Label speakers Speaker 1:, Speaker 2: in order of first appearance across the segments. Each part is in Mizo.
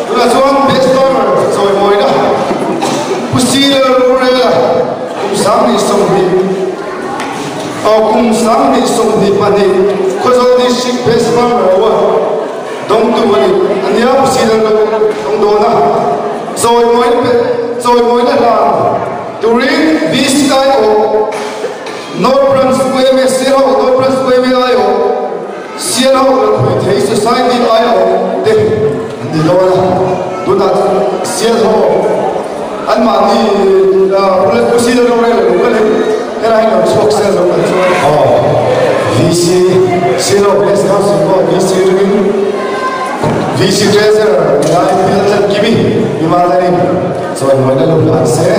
Speaker 1: Tunah chuan Best Farmer chawimawina Pu Sir Rorela kum 2020 aw kum 2024 Khawzawl District Best Farmer Award dawngtu a ni a nia. Pu Sir Dawng dawn a chawimawina chawimawina hlan turin VCIO North Branch YMA Sialhawk North Branch YMA aiawh Sialhawk Lakhuihthei Society aiawh te an ni dawn a. Tunah Sialhawk anmahni Pu Sir Rorela lo kal in helai hi lo chhuak sel lo kan chuan. Aw VC Sialhawk Guest House in pawh VC atangin VC Treasurer nilai Bill Tlankimi Himalayan chawimawina lo hlan se.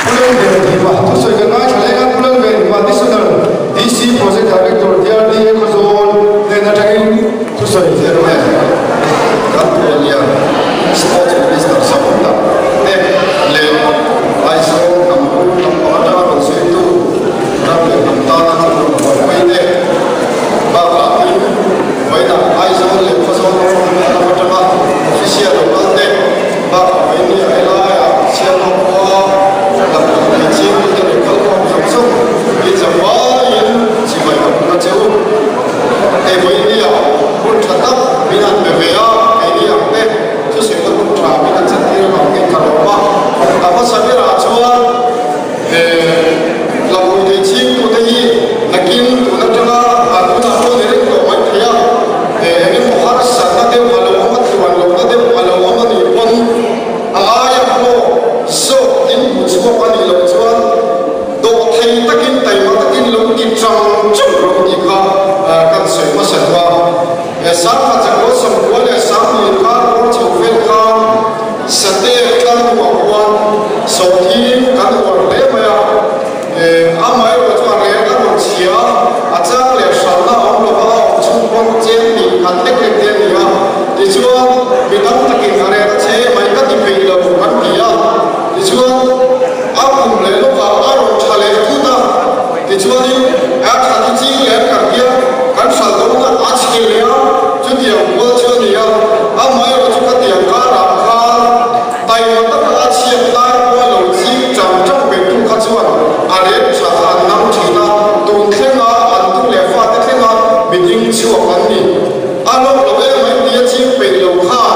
Speaker 1: Pu Lalvenhima thusawi kan ngaithla leng a, Pu Lalvenhima Additional DC Project Director DRDA Khawzawl hnen atangin thusawi thei rawh e.
Speaker 2: Kan Puania Sports Minister Samantha te leh Aizawl hnam pu hnam panga atanga rawn zirtu ram leh hnam tana kan rawn buaipui te bakah tin vawiinah Aizawl leh Khawzawl ram atanga official lo kal te bakah vawinia helaiah Sialhawk khua lam thei chingtute leh kalkhawm zawng zawng hi zavaiin chibai ka hmu a che u. Hei vawinia hun tha tak min han pe ve a, keini ang te thusawina hun tha min han chantir avangin ka lawm a. A hmasa berah chuan he hlauhpui thei chingtute hi nakin tun atanga an hunah pawh ni reng tawh mai thei a, eng emaw harsatna deuh a lo awm a, tluan lohna deuh a lo awm a nih pawn a aia pawh zawk in hmu chhuak a nih loh chuan dawh thei takin taima takin lo ti chang chang rawh tih kha kan sawi hmasa duh a. Sangha chakua sawmkua leh sanghnih kar bawr chho vel khan Sate tlang duah khuan sawmthi kan uar hle mai a. Amaherawh chuan rel a rawn chhia a, a chang leh hranna a awm lova a awm chhung pawn cheng hnih khat lek lek te a ni a. Tichuan, mi tam takin a rel a che mai ka ti peih lo kan ti a. Tichuan, a kum leh lawkah a rawn tha leh thut a. Tichuanin, a tha ti ching leh an kan tia, kan hralh dawn a, a chhe leh a, chutiang kual chu a ni a. Amaherawh chu khatiang karah khan taima taka a chhiat lai pawh lo ching chang chang ve tu kha chuan a rel tha kha an nam thin a, tun thlenga an tu leh fate thlenga miding chhuak an ni. A lawk lo em mai tia ching peih lo khan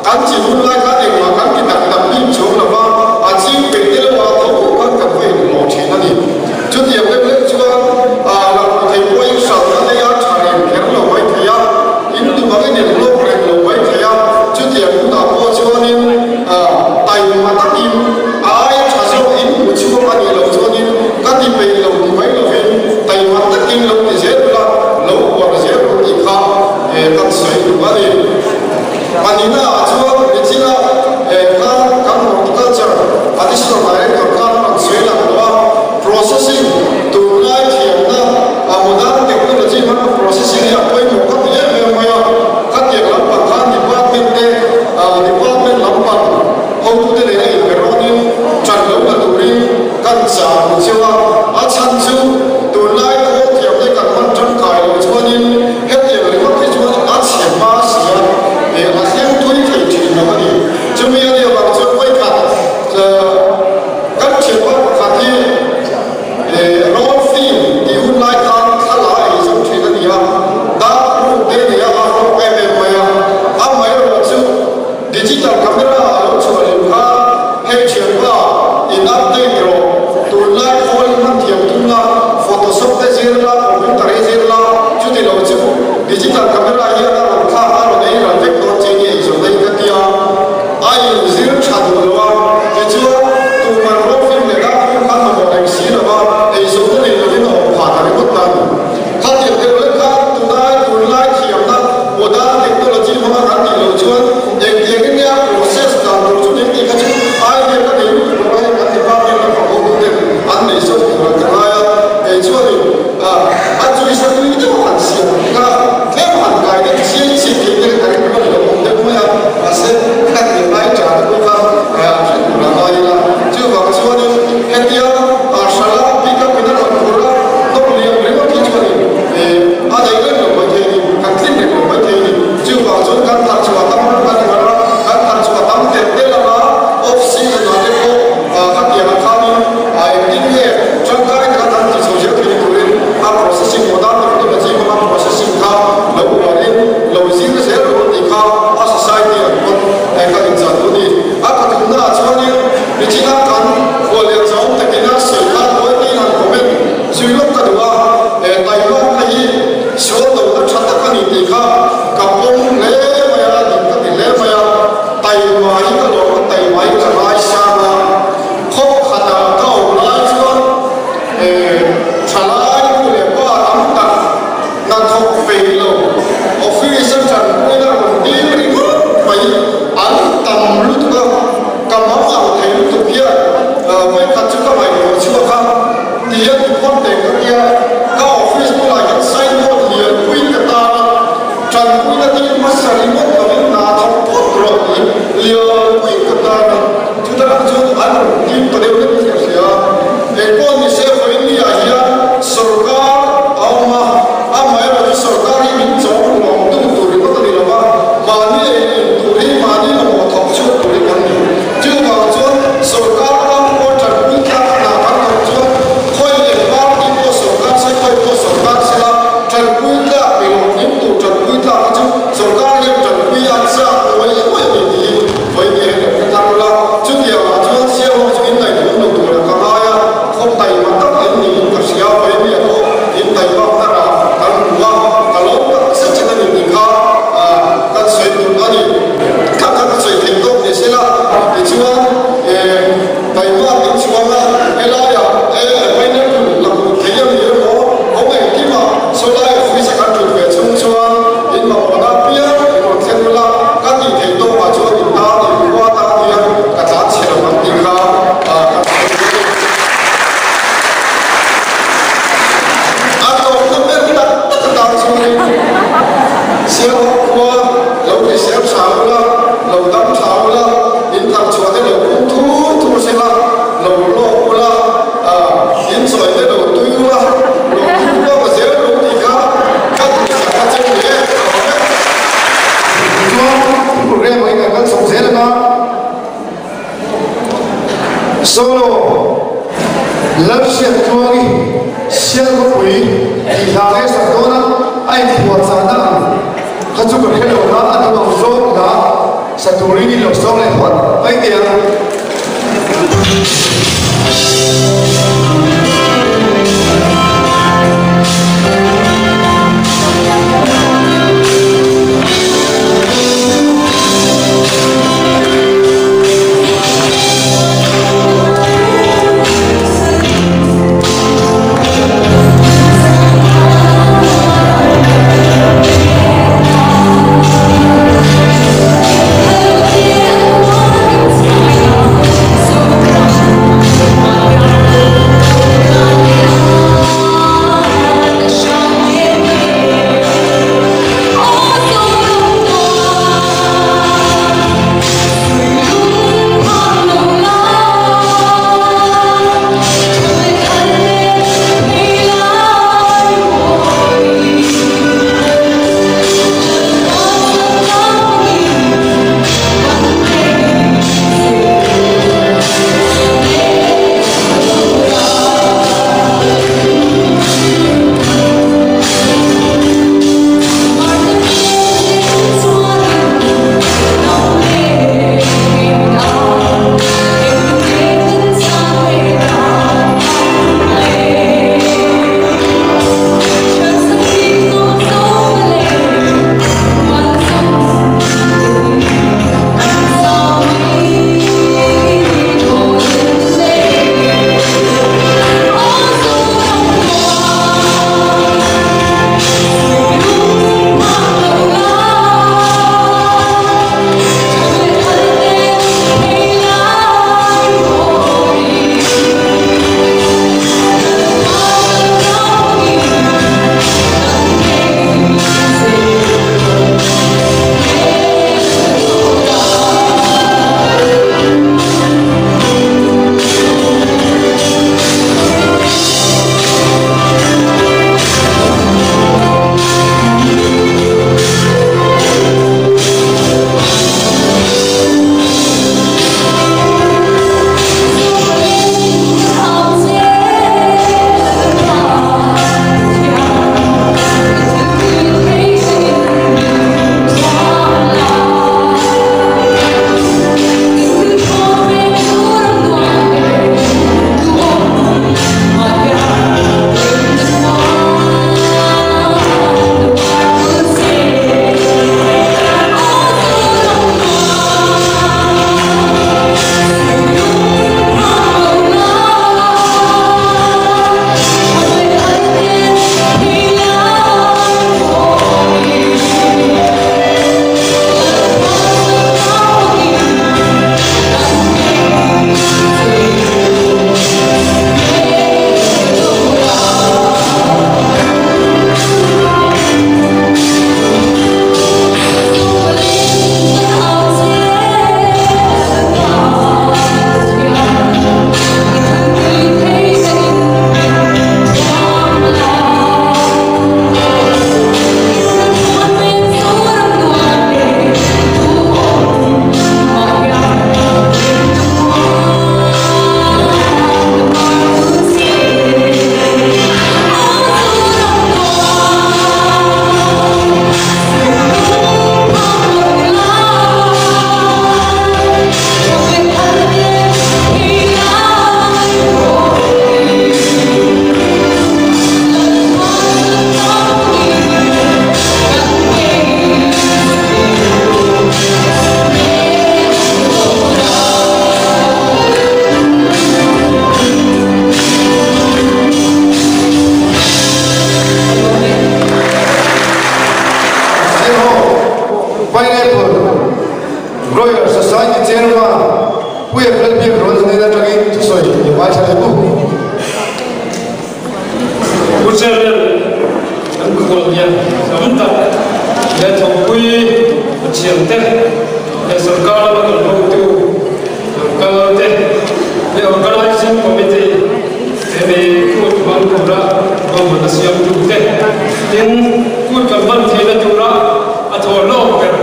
Speaker 2: kan chi hun lai khan engmah kan ti tak tak bik chhawng lo va, a ching peih te lo ah tho khan kan va inhlawh thin a ni. Chutiang lek lek chuan lakpui thei pawhin hralhna neia tha reng kher lo mai thei a, in duh angin in hlawk reng lo mai thei a, chutiang hunah pawh chuanin taima takin a aia tha zawk in hmu chhuak a nih loh chuanin ka ti peih lo ti mai lovin taima takin lo ti zel ula, lo uar zel rawh tih kha kan sawi duh a ni. Pahnihna ah chuan Regina khan kan horticulture additional director khan a rawn sawi lang tawh a, processing tunlai thiamna a modern technology hmanga processing hi a pawimawh ka ti em em mai a, khatiang lampang khan department te department lampang hotute nena inberawnin ṭan lo la turin kan chah ang chiu a, a chhan chu tunlai khawl thiamna kan hman ṭangkai loh chuanin hetiang ringawt hi chuan a chhe hma si a, a thleng thui thei. A, a chuisa tui deuh han siam kha tlem han kai deuh chiai chiai thei te ka ring lo awm deuh mai a, mahse ka tir lai ṭan te pawh kha a hre tur a ngai ila. Chuvang chuanin hetia hrala pick up in a rawn phur a, hnawk liam ringawt hi chuanin a daih reng lo mai thei a ni, kan tlin reng lo mai thei a ni. Chuvang chuan kan thar chhuah tam ram kan uar a, kan thar chhuah tam telh telh anga off season ah te pawh khatiang ah khanin engtin nge tangkai taka kan ti chho zel thei turin a processing modern technology hmanga processing kha lo uarin lo zir zel rawh tih kha a society ang pawn kan inchah duh a ni. A pathumna ah chuanin nichina kan khuallian zahawm takin a sawi kha tuaitein han comment zui lawk ka duh a, Taiwan kha hi sual dona tha tak a ni tih kha ka pawm hle mai a, dik ka ti hle mai a, Taima hi ka lawm a, Taima hi ka ngaisang a, khaw khatah ka awm lai chuan thalai nu leh pa tam tak hnathawk peih lo office a tanpuina rawn dil ringawt mai an tam lutuk a, ka mang ang thei lutuk hian vawikhat chu ka ngaihtuah chhuak a, ti a ti phawt teh ka tia, ka office bulah hian signboard lianpui ka tan a, tanpuina dil hmasa ringawt lovin hna thawk phawt rawh tiin lianpui ka tan a, chutah chuan an rawn dim ta deuh deuh ka hria. Engpawh ni se vawiin ni ah hian sorkar a awm a, amaherawh chu sorkar hi min chawm lawm tu tur ringawt a ni lo va, mahni ei in tur hi mahni mamawh thawk chhuak turin kan ni. Chuvang chuan sorkar ram pawh tanpui tlak hna kan thawk chuan khawi leh party pawh sorkar se khawi pawh sorkar sela tanpui tlak ni lo hlim tur tanpui tlak hi chu sorkar hian tanpui a chak uai uai a ni tiin vawi ni hian kan hre thar ula. Chutiang ah chuan siam ho chu in ngaihtuah lo tur a ka ngai a, khawp taima tak in niin ka hria vawi ni ah pawh in taima thar ah kan hmu a, ka lawm tak zet zet a ni tih kha kan sawi tur a ni. Kha kha ka sawi theih tawk ni sela tichuan taima min chhuang a, helaiah pineapple la hmuh theih a ni emaw awm engkimah sawlai office a kan ṭut ve chhung chuan in mamawhna apiang in rawn thlen ula ka tih theih tawkah chuan in tan in khua tan hian ka tlan chhe lo ang tih kha kan sawi duh a ni. A tawpna ber tak tak atan chuanin Sialhawk khua lo hrisel tha ula, lo dam tha ula, in thar chhuah te lo pum thur thur sela, lo lawk ula, in chawi te lo tui ula, lo tui bawk zel lo tih kha ka duhsak a che ni e.
Speaker 1: Tichuan, programme hi kan kal chho zel ang a. Solo, Lalhriat Tluangi, Sialkhawpui tih hla nge sak dawn a, a inphuahchahna ang kha chu ka hre lo na, a duh ang zawk hla sa turin i lo sawm leh phawt mai teh ang.
Speaker 3: Khuallian tam tak leh thawkpui thiamte leh sorkar lama kan hotu lo kal te leh Organising Committee hemi kut hmang tura ruahmanna siamtu te tin kut kan hman theihna tura a thawh hlawk ber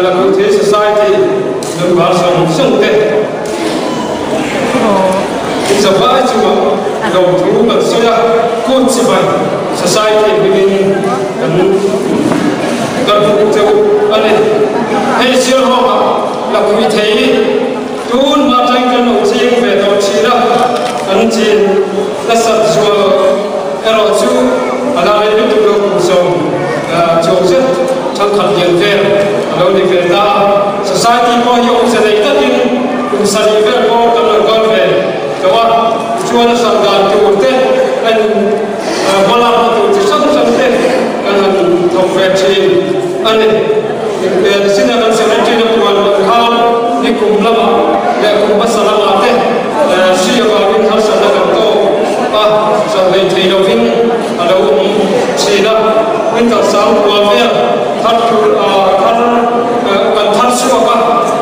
Speaker 3: Lakhuhthei Society member zawng zawng te Inzavai chungah lawmthu kan sawi a, kut chibai Society hmingin kan kan buk cheu a ni. Hei Sialhawkah Lakhuihthei tun hma tangin kan lo ching ve tawh thin a, kan chin nasat zual erawh chu a la rei lutuk lo kum 10 chuang zet thangkhat lian vel a lo ni ve ta a. Society pawh hi awmze nei takin kum 7 vel pawh kan lo kal ve tawh a, tichuan a hran dan tur te a in hmalakna tur chi hrang hrang te kan han thawk ve thin a ni. Senior kan Secretary na puan ang khan ni kum lamah leh kum hmasa lamah te hri avangin harsatna kan tawk a, hran hlei thei lovin a lo awm thin a. Winter sang kua vel thar tur thar kan thar chhuak a,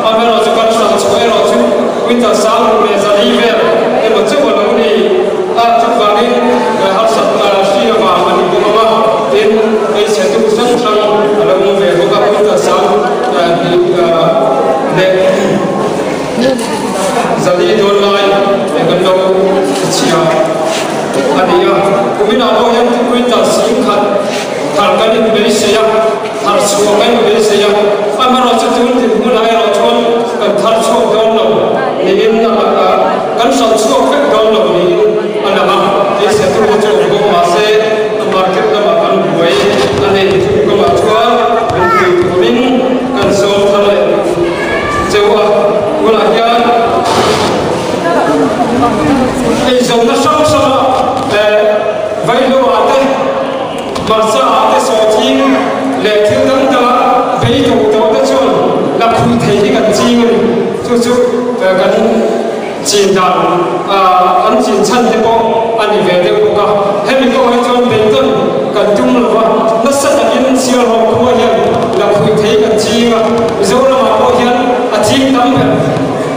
Speaker 3: amaherawhchu kan hran chhuah erawh chu winter sang ruk leh zali vel emaw chauh a lo ni a, chuvangin harsatna hri avang a ni bawk ang a, tin hmeichhe tu hrang hrang a lo awm ve bawk a, winter sang hnih leh zali dawn lai kan lo chhia. A ni a, kuminah pawh hian quintal 10,000 thar kan inbeisei a, thar chhuah kan inbeisei a, amaherawhchu tun dinhmunah erawh chuan kan thar chhuak dawn lo niin a lang a, kan hralh chhuak vek dawn lo niin a lang a, beiseitu te chu awm bawk mahse a market lamah kan buai a ni. Chumi kawngah chuan min pui turin kan sawm thar leh duh cheu a, tunah hian. Eizawnna hrang hranga vaihlo ah te, hmarcha ah te sawhthing leh thil dang danga bei tawh tawh te chuan lakhuih thei hi kan ching a ni. Chu chu kan chin dan an chin chhan te pawh a ni ve deuh bawk a. Hemi pawh hi chuan beidawn kan tum lo va, nasa takin Sialhawk khua hian lakhuih thei kan ching a, Mizoramah pawh hian a ching tam ber.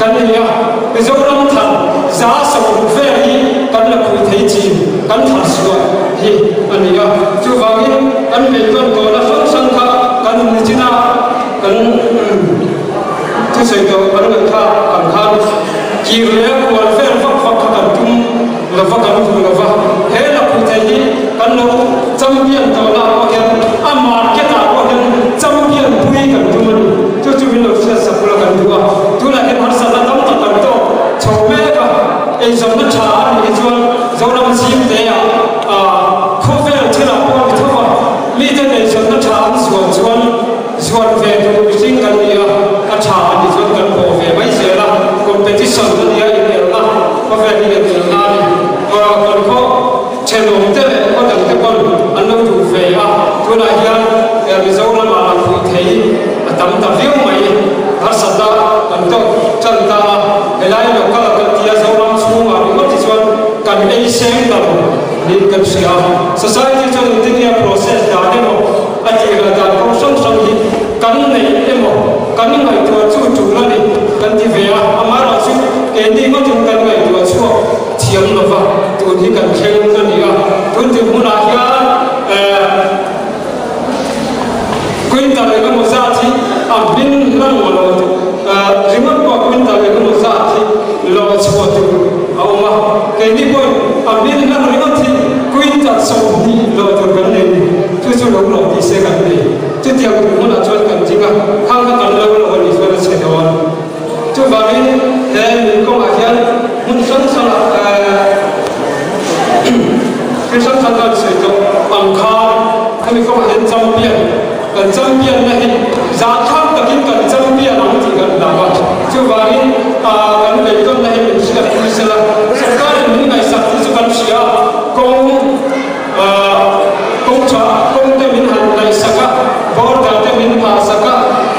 Speaker 3: Kan ni a, Mizoram thar 160 vel hi kan la phui thei chin, kan thar suah hi a ni a. Chuvangin kan beidawn tawhna hrang hrang kha kan nichin a, kan thusawi tawh kan ngaihthla ang khan kir leh kual vel vak vak kha kan tum lova, kan duh lova. He la phui thei hi kan lo champion tawhna ah pawh hian a market ah pawh hian champion pui kan tum a ni. Chu chu min lo hriat sak ula kan duh a, tunah hian harsatna tam tak kan tawk chho mek a, eizawnna tha a nih hi chuan Zoram zim te ah khawvel thilah pawh a ni tho va, miten eizawnna tha an zuan chuan zuan ve duh mihring kan ni a, a tha a nih chuan kan bawh ve mai zel a, competition a nia inelna, khawvel hi inelna a ni. Kan khaw thenawm te leh khaw dang te pawn an lo duh ve a, tunah hian Mizoram ah lang pui thei a tam ta viau mai, harsatna kan tawk tan ta a, helai local kan tia Zoram chhungah ringawt hi chuan kan ei seng ta lo niin kan hria a, society chuan engtin nge process dan emaw a tih ral dan kawng hrang hrang hi kan neih emaw kan ngaihtuah chu tul a ni kan ti ve a, amaherawhchu keini ngawtin kan ngaihtuah chhuak. Thiam lova tun hi kan thleng a ni a, tun tum hunah hian quintal engemaw zat hi a hmin hlang lo ringawt pawh quintal engemaw zat hi lo chhuah tur a awm a, keini pawhin a hmin hlang ringawt hi quintal 20 lo tur kan nei ni, chu chu lo rawh tih se kan nei. Chutiang tum hunah chuan kan ding a, khang kha kan lo lo a nih chuan a chhe dawn. Chuvangin he min kawngah hian hmun hrang hrangah thil hrang hrang kan sawi tawh ang khan hemi kawngah hian champion kan champion na hi zahthlak takin kan champion ang tih kan hlau a. Chuvangin kan beidawnna hi min hriat pui sela, sorkarin min ngaihsak tih chu kan hria a, kawng Kawng tha kawng te min han ngaihsak a, border te min phahsak a,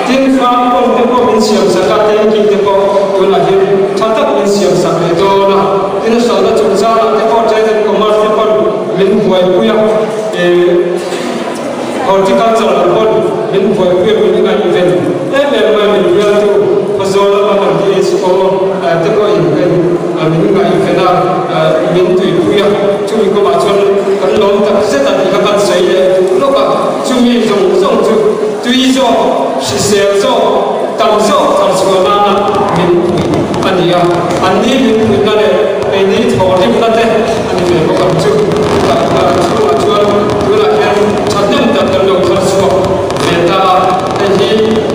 Speaker 3: tin farm pump te pawh min siamsak a, tanky te pawh tunah hian tha tak min siamsak leh dawn a, tin a hralhna chungchangah te pawh trade and commerce te pawn min buaipui a. Horticulture lam pawn min buaipui a min ngaihven em em mai min bialtu Khawzawl lama kan DHO te pawhin hei min ngaihven a, min tuipui a, chumi kawngah chuan kan lawm tak zet a tih kha kan sawi leh duh lawk a, chumi zawng zawng chu tui zawk, hrisel zawk, tam zawk thar chhuah nana min pui a ni a, anni min puihna leh keini thawhrimna te a ni ve bawk ang chu. Chhungah chuan tunah hian thahnem tak kan lo thar chhuak ve ta a, hei hi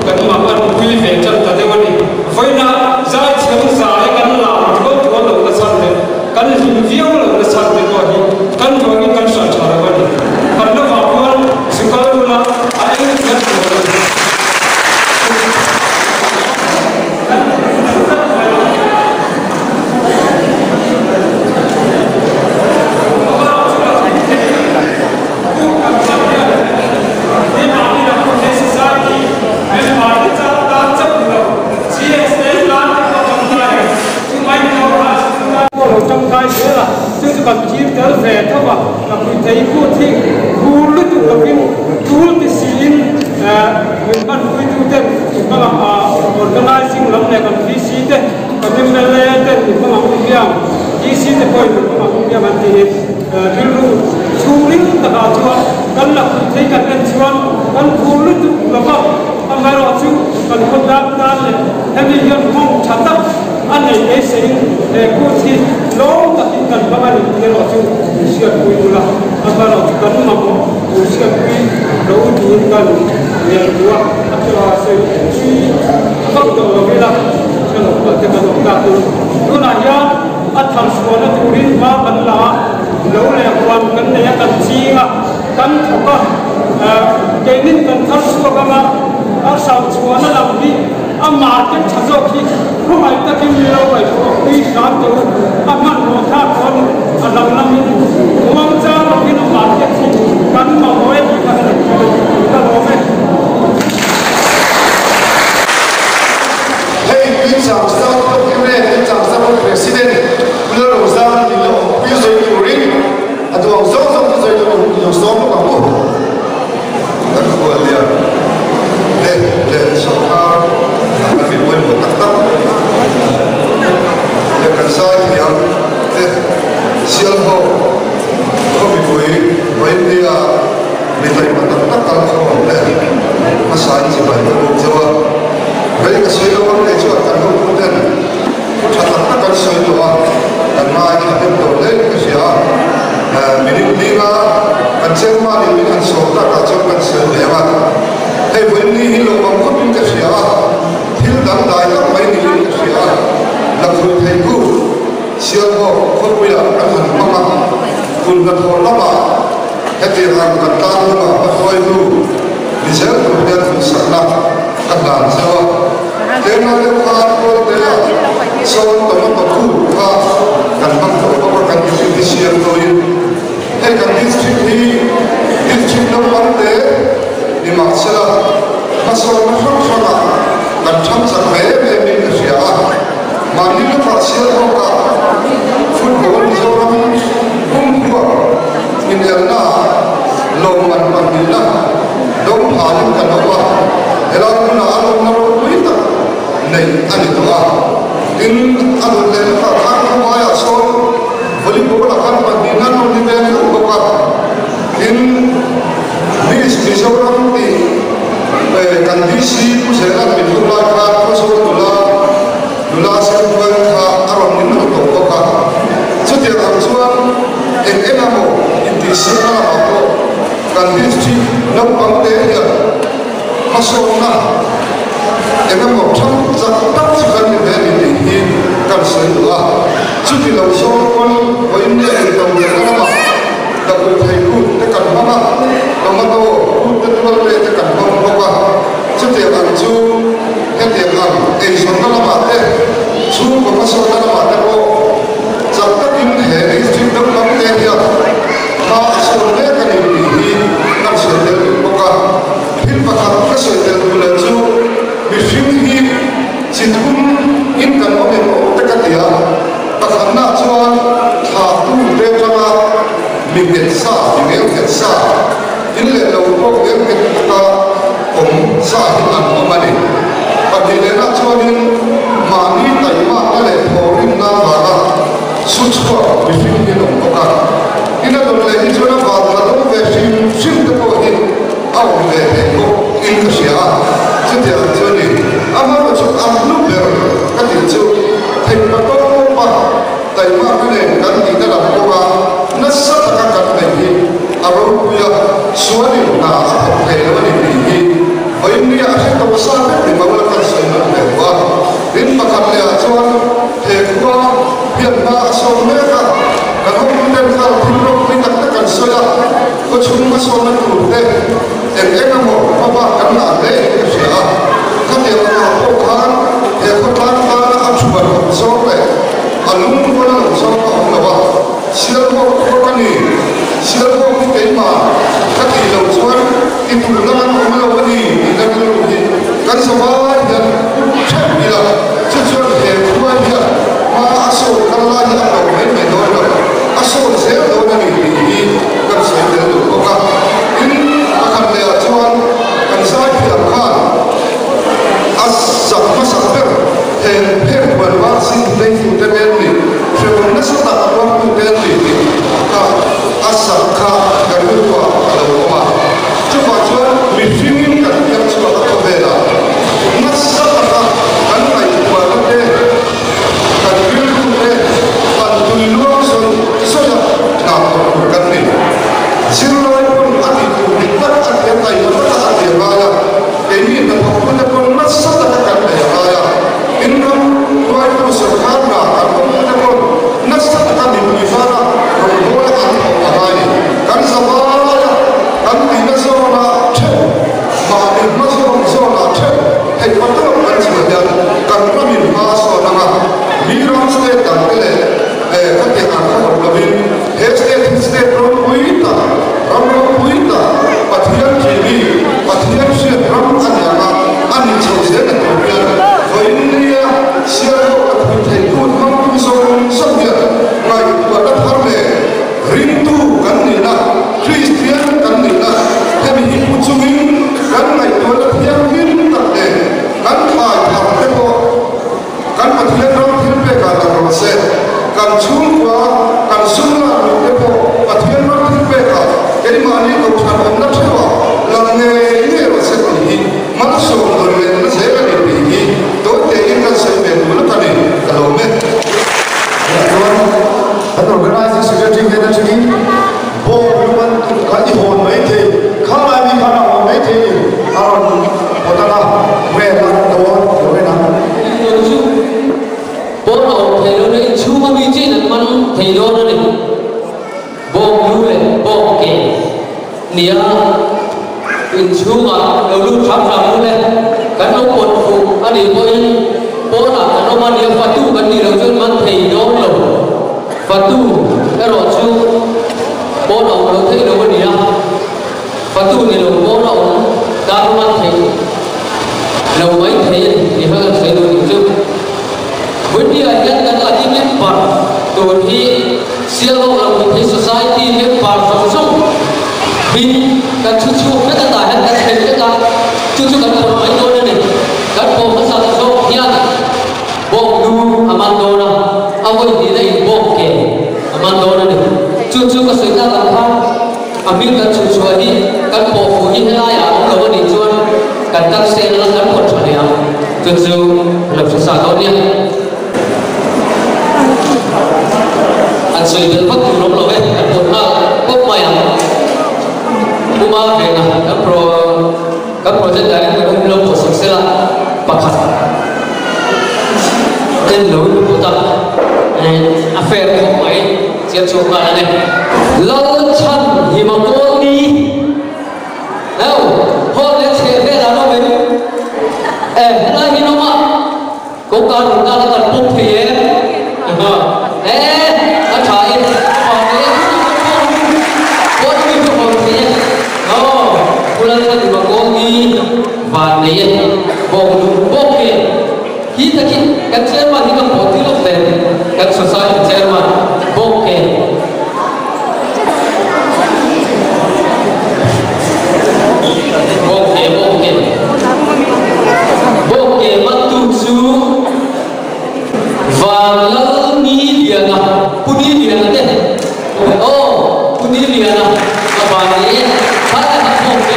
Speaker 3: kan mah an pui ve tan ta deuh a ni. Vawiina zaithiam zai kan lam thual thual lo na chhan leh kan hlim viau lo na chhan te pawh hi kan ruangin kan hran tha lo a ni. Kan lovah khuan zu kal ula a eng hian tur a ni. Kan mla ten min hmang ang hian DC te pawhin min hmang ang hian an ti hi rilru chhungring takah chuan kan la kut thei kan en chuan kan phur lutuk lo va, amaherawhchu kan khawtlang tan leh hemi hian nghawng tha tak a nei beiseiin he kut hi lawm takin kan hmang a ni tih erawh chu min hriatpui ula, amaherawhchu kan mamawh min hriatpui lo tiin kan ngeltu a. A tha sawi thui vak tawh lo ila hre lo pawh te kan awm tak in tunah hian a thar chhuahna turin hma kan la a, lo leh huan kan nei a kan ching a, kan thawk a, keinin kan thar chhuak anga a hrau chhuahna lam hi a market tha zawk hi khawngaih takin mi lo ngaihtuah pui hram teh u, a hmanhmawh thlak dawn a lo lamin muangchang lovin a market hi kan mamawh e tih kha ka rawn sawi ka lawm e.
Speaker 2: Hei Tuichang South Pawkire Tuichang South President Pu Lalrozana min la awmpui sawi turin a duang zawng zawng te sawi tur i lo sawm bawk ang u.
Speaker 1: Kan khuallian leh leh sawrkar a kan mi pawimawh tak tak leh kan zaithiam te Sialho khaw mipui Vaindia mi taima tak tak kal khawm leh hmasain chibai ka bawk zauh a. Rei ka sawi lo ang kei chuan kan hotu ten thu tha tak tak an sawi tawh a, kan ngaithla hnem tawh hle in ka hria a. Minute linga kan chairman in min han sawm takah chuan kan sawi ve ang a. Hei vawiin ni hi lo ang khawpin ka hria a, thil dangdai tak mai niin ka hria a. Lakhuih thei ku Sialhawk khawpuiah kan han hmang a, kut hnathawh lamah hetiang ang kan tan hunah hmahruaitu ni zel tur hian duhsakna ka hlan zeuh a. Tlema deuh khan Kawltea sawn tomato kut kha kan hmang tawh bawk a, kan district hi siam tawhin hei kan district hi district naupang te ni mahsela hmasawnna hrang hrangah kan thang chak ve em em in ka hria a. Mahni lawkah Sialhawkah football Mizoram pumpuak inelnaah lawmman pahnihna dawng phalin kan awm a, helai hmunah a lawmna ropui tak neih a ni tawh a. Tin, a rawn leh lawkah khan khawlaiah sawn volleyball-ah khan pahnihna an rawn ni ve tho bawk a. Tin, Miss Mizoram tih kan DC Pu Zela'n min hmuh lai khan Khawzawl nula, Nula Siampuan kha a rawn min rawn tawh bawk a. Chutiang ang chuan eng eng emaw intihsiakna lamah pawh kan district naupang te hian hmasawnna eng emaw thang chak tak chu kan ni ve a ni tih hi kan sawi duh a. Chuti lo zawng pawn vawiin leh intodelhna lamah Dapu thei kut te kan hmang a, tomato kut te tual te te kan hmang bawk a. Chutiang ang chu hetiang ang eizawnna lamah te, chhungkaw hmasawnna lamah te pawh chak takin he district naupang te hian hma a sawn mek a ni tih hi kan sawi tel duh bawk a. Thil pakhat ka sawi tel duh leh chu mihring hi chi thum in kan awm em awm te ka ti a. Pakhatna chuan thlahtu te atanga mi nghet sa, mi ngel nghet sa, in leh lo pawh ngel.
Speaker 2: nghet taka awm sa hi an awm a ni. Pahnihna chuanin mahni taimakna leh thawhrimna vanga su chhuak mihring hi an awm bawk a. Ina dawn leh hi chuan a van la dawng ve hrim hrim te pawh hi a awm ve thei bawk in ka hria a. Chutiang chu a ni. Amaherawhchu a hlu ber ka tih chu theihpatawpa taimakna nen kan tihna lam kawnga nasa taka kan neih hi a ropui a, sualin hna a thawk thei lo a ni tih hi vawiin a hre tawh sa vek ni lo la kan sawi nawn ve duh a. Tin, pakhat leh ah chuan he khua hian hma a sawm mek a, kan hawngtuten khan thil ropui tak tak an sawi a, khaw chhung a sawmna tur te eng eng emaw hmabak kan ngah hle in ka hria a. Khatiang angah pawh khan he khawtlang tana a thuan awm zawng leh a lungrual lo zawng a awm lo a, Sialhawk khua ka ni, Sialhawk hi keimah ka tih loh chuan i tulna kan awm lo a ni tih na rilru hi kan zavai hian theuh ila, chu chuan he khua hian hma a sawn kal lai hi a hlauh mai mai dawn lo, a sawn zel dawn a ni tih hi kan sawi tel duh bawk a. Tin, pakhat leh ah chuan kan zaithiam khan a zak hmasak ber heng heng huan vaccine hleitute nen ni, hrehawm nasa tak tuartute an ni tih kha a sak kha kan rilruah a lo awm a. Chuvah chuan mihringin kan piang chhuak a khawvelah nasa taka kan ngaihtuahna te, kan rilru te, kan tui luang zawng zawng a hna thawk tur kan ni. Zirlai pawn a tih tur dik tak a tia taima taka a tia ngai a, keini hnathawktute pawn nasa taka kan bei a ngai a, in ram hruaitu sorkar hna kan awmtute pawn nasa taka mipui zara rawngbawla an thawk a ngai ni. Kan zavaia kan tihna zawna theuh, mahni hma zawng zawna theuh theih hma tawk kan chhuah hian kan ramin hma a sawn ang a, mi ram state dangte leh khatiang ang kha awm lovin he state hi state ropui tak, ram ropui tak, Pathian thihmi, Pathian hriat ram a ni ang a, a ni chho zel na tur hian vawiin nia sialho a thui theih hun hmangtu zawng zawng hian ngaihtuahna thar leh ringtu kan nihna, Kristian kan nihna hemi hi hmu chungin kan ngaihtuahna thianghlim tak leh kan thlai thar te pawh Kan Pathian ram thil pekah lang rawh se. Kan chhungkua, kan sum lak luh te pawh Pathian ram thil pekah keimahni kohhran awmna theuhah lang ngei ngei rawh se tih hi malsawm dawn leh na zel a ni tih hi tawi tein kan sawi ve duh lawk a ni, ka lawm e.
Speaker 1: Tunah chuan kan Organizing Secretary hnen atangin bawk lu man tuk kha i hawn mai thei, kha lai mi khan a hawn mai thei ni, a rawn pawt ang a, nge a rawn dawn lo en ang.
Speaker 4: Indawn chu pawn a awm thei lo na inchhung a mi chin an man thei dawn a ni. Bawk lu leh bawk ke nia inchhungah lo lut hram hram u le, kan lo pawt fuh a nih pawhin pawnah kan awm a nia fatu kan nih loh chuan man thei dawn lo. Fatu erawh chu pawn a awm lo thei lo a ni a, fatu ni lo pawn a awm tan man thei lo mai thei a ni tih kha kan sawi duh nih chu. Vawinia hian kan adi member tur hi Sialhawk lo hmu thei Society member zawng zawng hi kan chhu chhuak vek a tah hian kan thlen vek a, chu chu kan pawt mai dawn a ni. Kan pawh hmasa zawk hian Bawk lu a man dawn a, a vawi hnihna in bawk ke a man dawn a ni. Chu chu ka sawi tak ang khan a hming kan chhun chhuah hi kan pawh fuh hi helaiah a awm lo a nih chuan kan kal sel a kan pawt tha leh ang. Chu chu lo hre sa dawn nia. An sawi belh vak tur awm lo e, kan pawt nghal pawp mai ang. Puma vena kan pro. Kan project director hi lo pawh sak sela pakhat en lo in put a, a fair khawp mai chiar chhuak nghal a ni. Lalchhan hima kawl ni heu hall leh chheh vel an awm em? E helai hi an awm a, kawngka run dan a kan pawm thei em? E a tha e, pa nei a pawn mi chu hawn thei e. Aw, Pu Lalchhanhima kawl hi van nei e, bawk lung bawk e. Hi takin kan chairman hi ka pawh tir lawk hle, kan society chairman bawk e.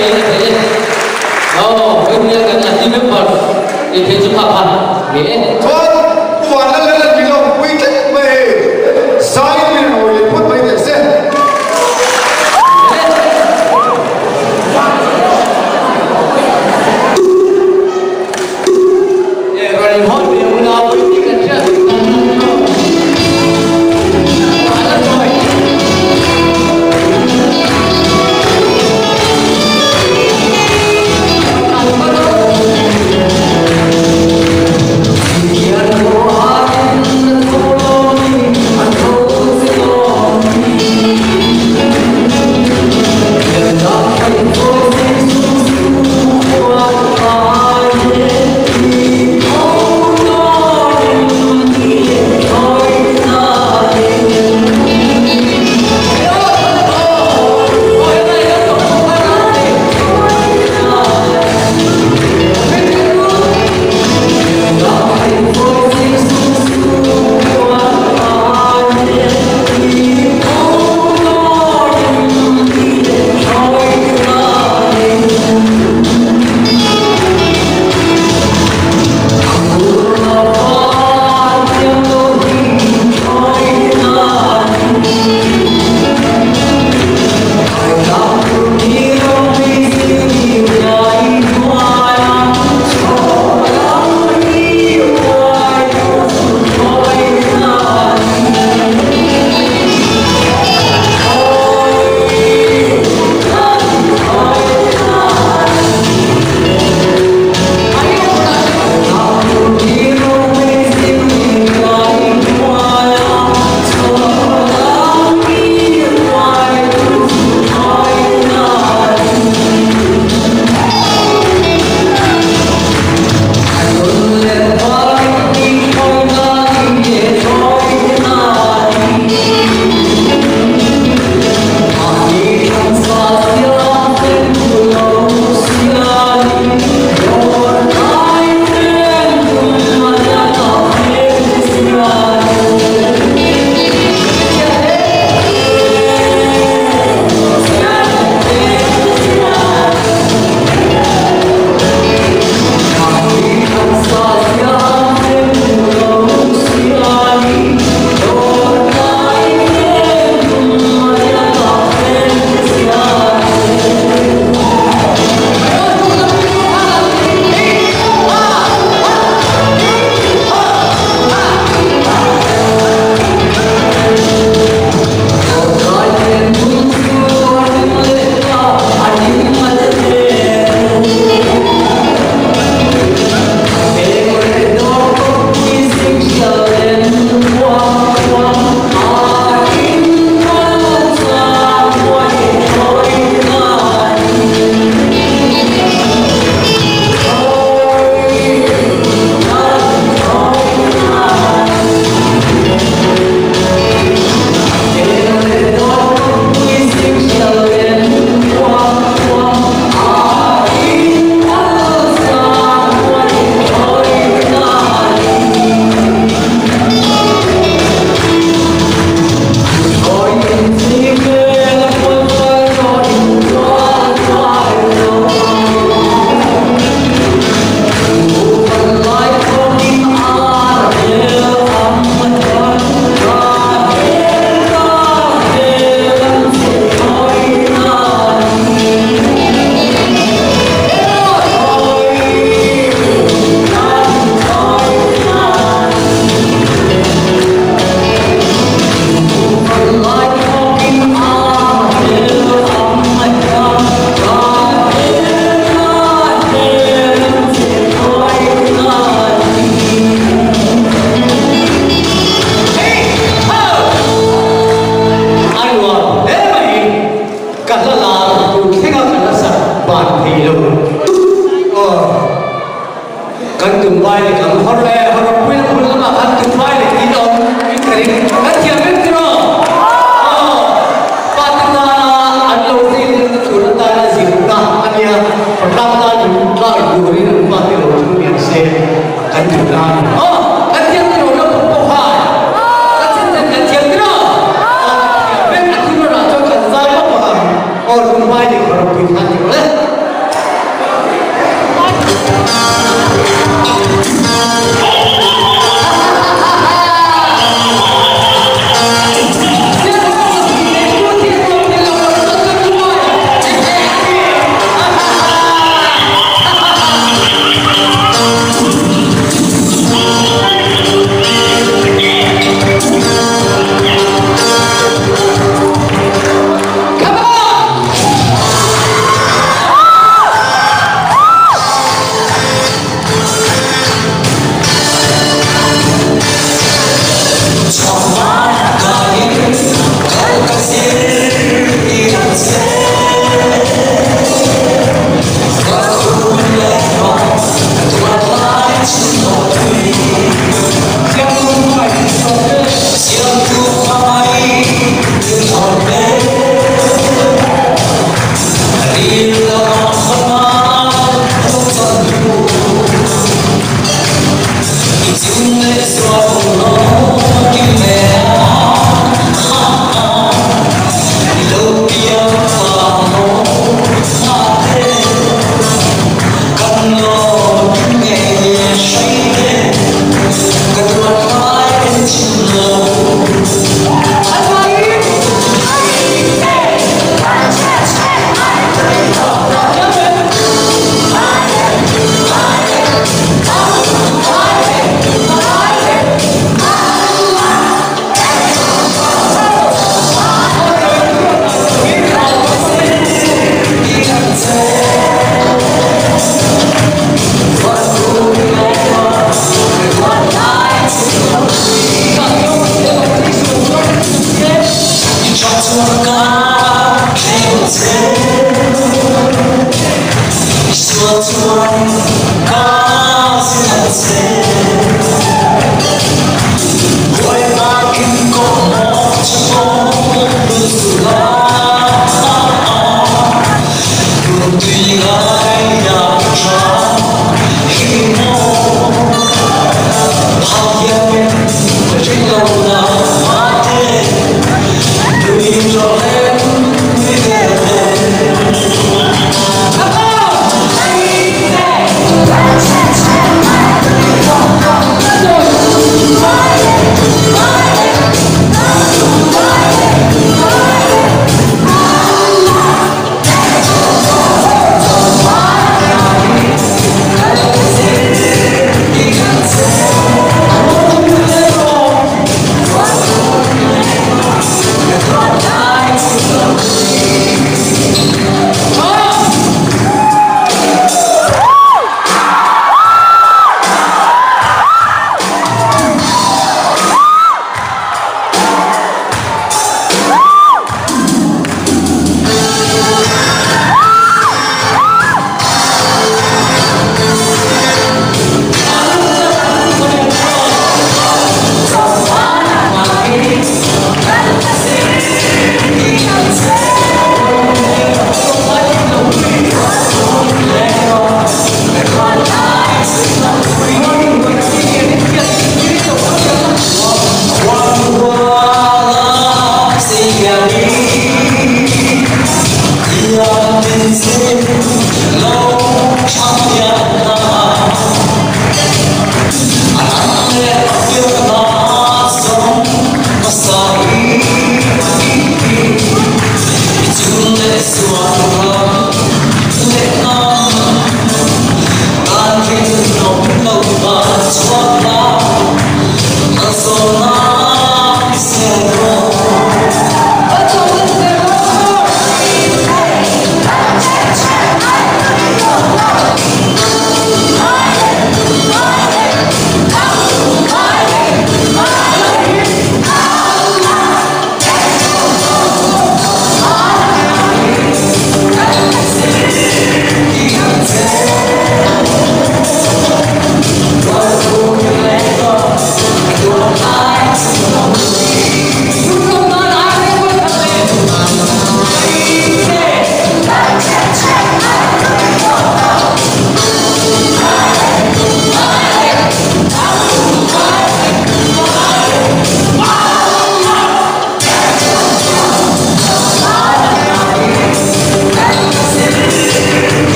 Speaker 4: ngei a theih e. Aw, hei kan la team members ni thei chu kha kha ni e.
Speaker 1: Chuan Pu Vanlalala ni lo pui tlat mai hei zai in rawi leh phawt mai teh se.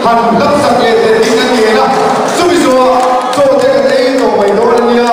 Speaker 1: Han hlap sak leh te ding kan ngen a, chumi zawhah chaw te kan ei tawh mai dawn a nia.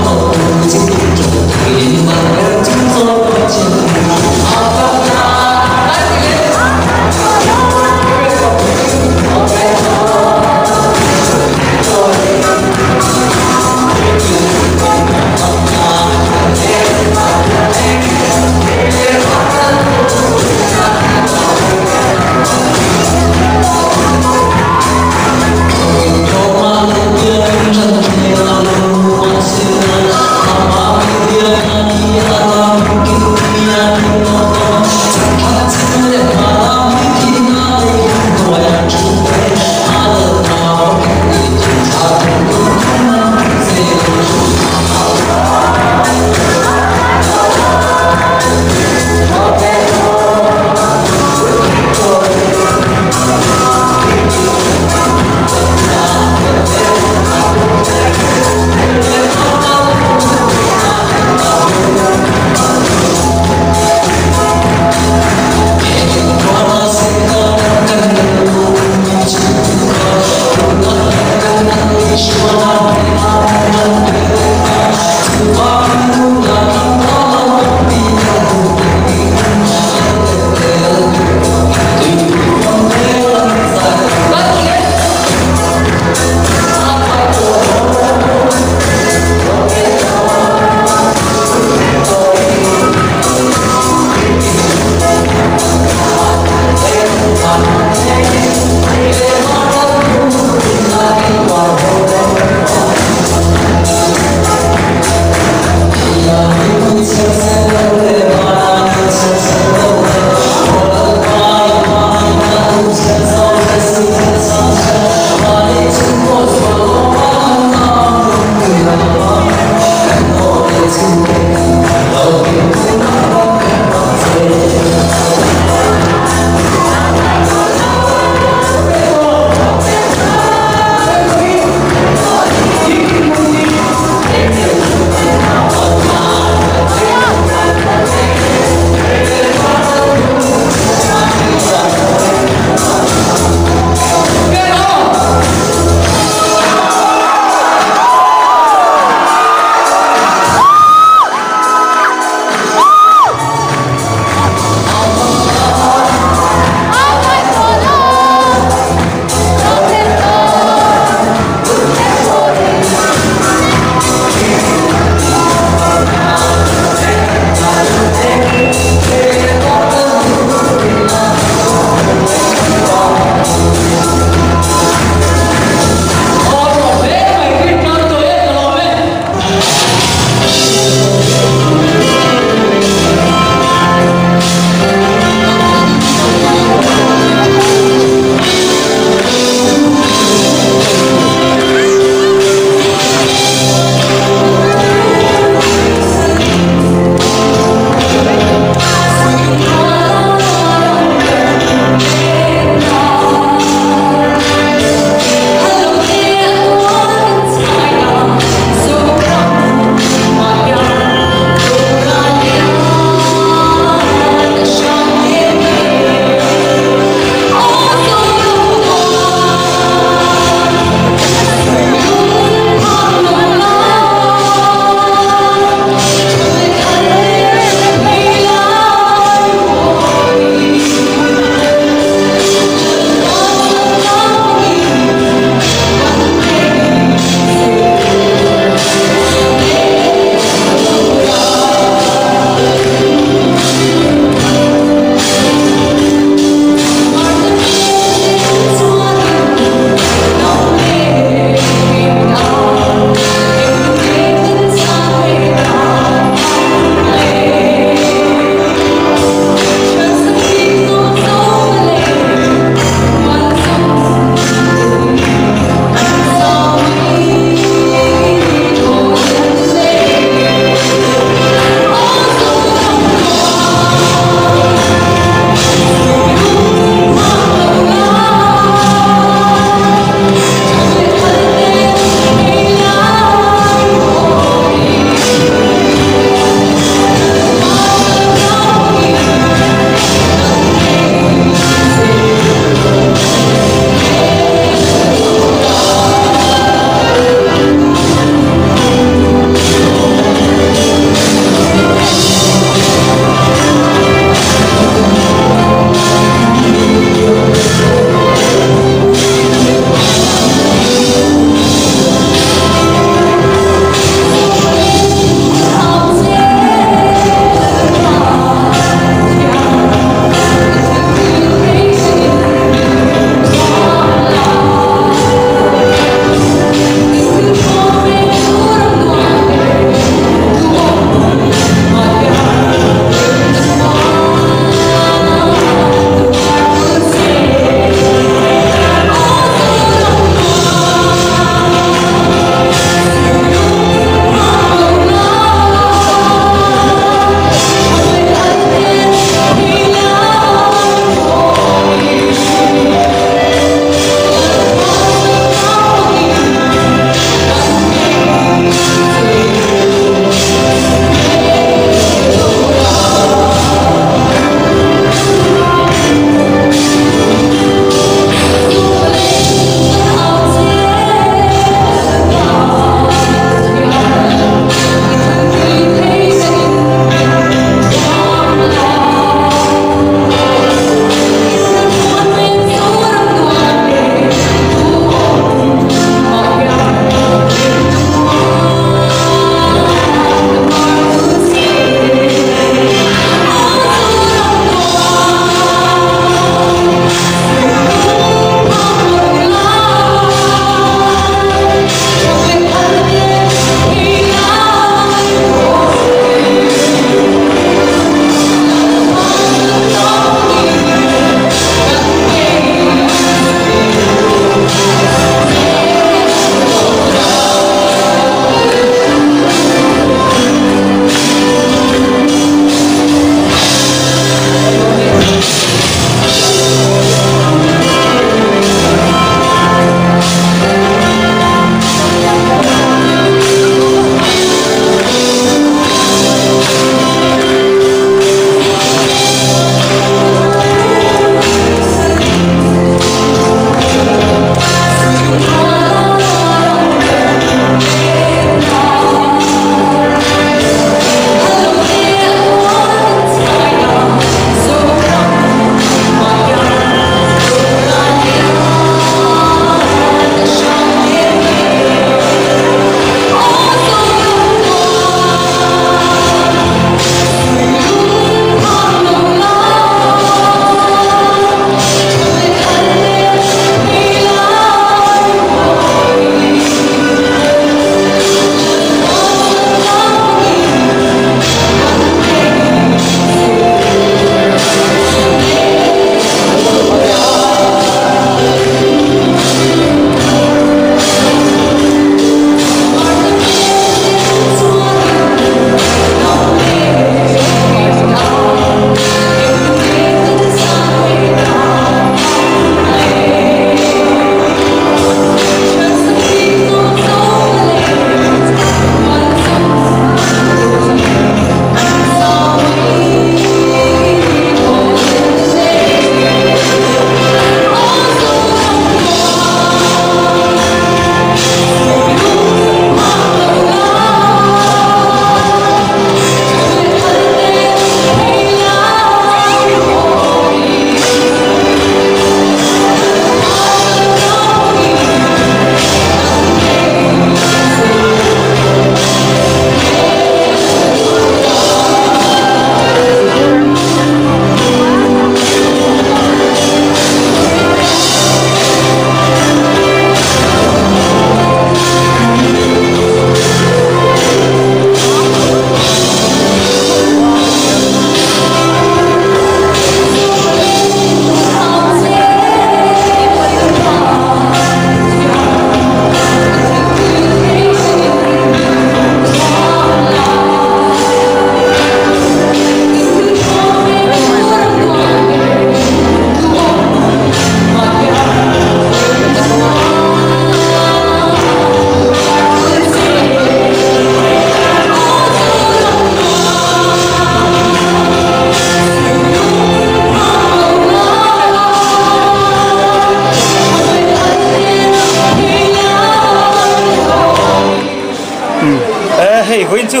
Speaker 5: Hei vawiin chu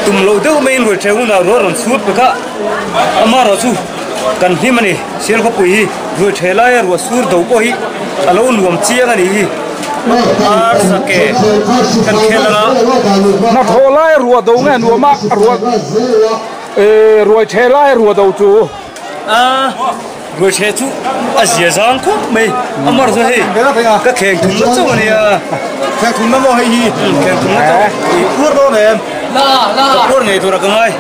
Speaker 5: tum loh deuh maiin ruai ṭheh hunah ruah rawn chhut pek a, amaherawhchu kan hlim a ni. Sial khawpui hi ruai ṭheh laia ruah sur do pawh hi a lo nuam chiang a nih hi. Ar sake kan khel anga.
Speaker 6: Hnathawh laia ruah do nge nuam a, ruah ruai ṭheh laia ruah do chu.
Speaker 5: A ruai ṭheh chu a zia zang khawp mai a mar chu hei ka kheng thum na chauh a nia
Speaker 2: kheng thum na maw hei hi
Speaker 5: kheng thum na chauh i
Speaker 2: puar dawn em
Speaker 5: ka puar ngei tur a ka ngai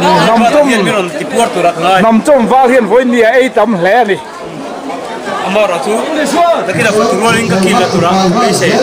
Speaker 5: hian min rawn ti puar tur a ka ngai
Speaker 6: hnam chawm val hian vawi nia ei tam hle a ni
Speaker 5: amah erawh chu nakina fatu rualin ka kil la tur a beisei.